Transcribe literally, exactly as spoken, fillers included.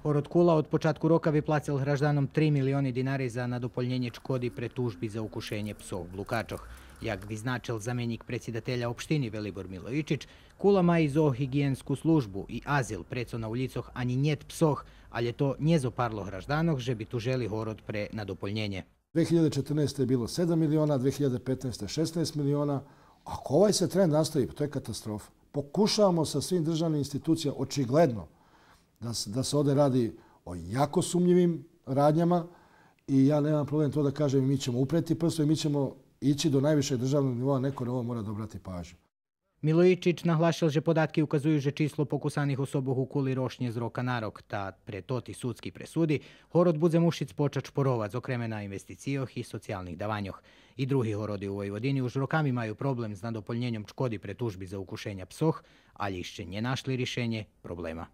Город Кула од початку рока виплацел гражданом три милиони динари за надополнєнє чкоди пре тужби за укушенє псох блукачох. Як визначел заменїк предсидателя општини Велибор Милоїчич, Кула ма и зоогиґиєнску службу и азил, прецо на улїцох анї нєт псох, алє то нє зопарло гражданох же би тужели город пре надополнєнє. Dve hiljade četrnaeste je bilo sedam miliona, dve hiljade petnaeste šesnaest miliona. Ako ovaj se trend nastavi, pa to je katastrofa. Pokušavamo sa svim državnim institucijama, očigledno, da se, da se ovde radi o jako sumnjivim radnjama i ja nemam problem to da kažem, mi ćemo upreti prstom i mi ćemo ići do najvišeg državnog nivoa, neko na ovo mora da obrati pažnju. Милоїчич наглашел же податки указую же число покусаних особох у Кули рошнє з рока на рок, та пре тоти судски пресуди город будзе мушиц почац шпоровац, окреме на инвестицийох и социялних даваньох. И други городи у Войводини уж роками маю проблем з надополнєньом чкоди пре тужби за укушеня псох, алє ище нє нашли ришенє проблема.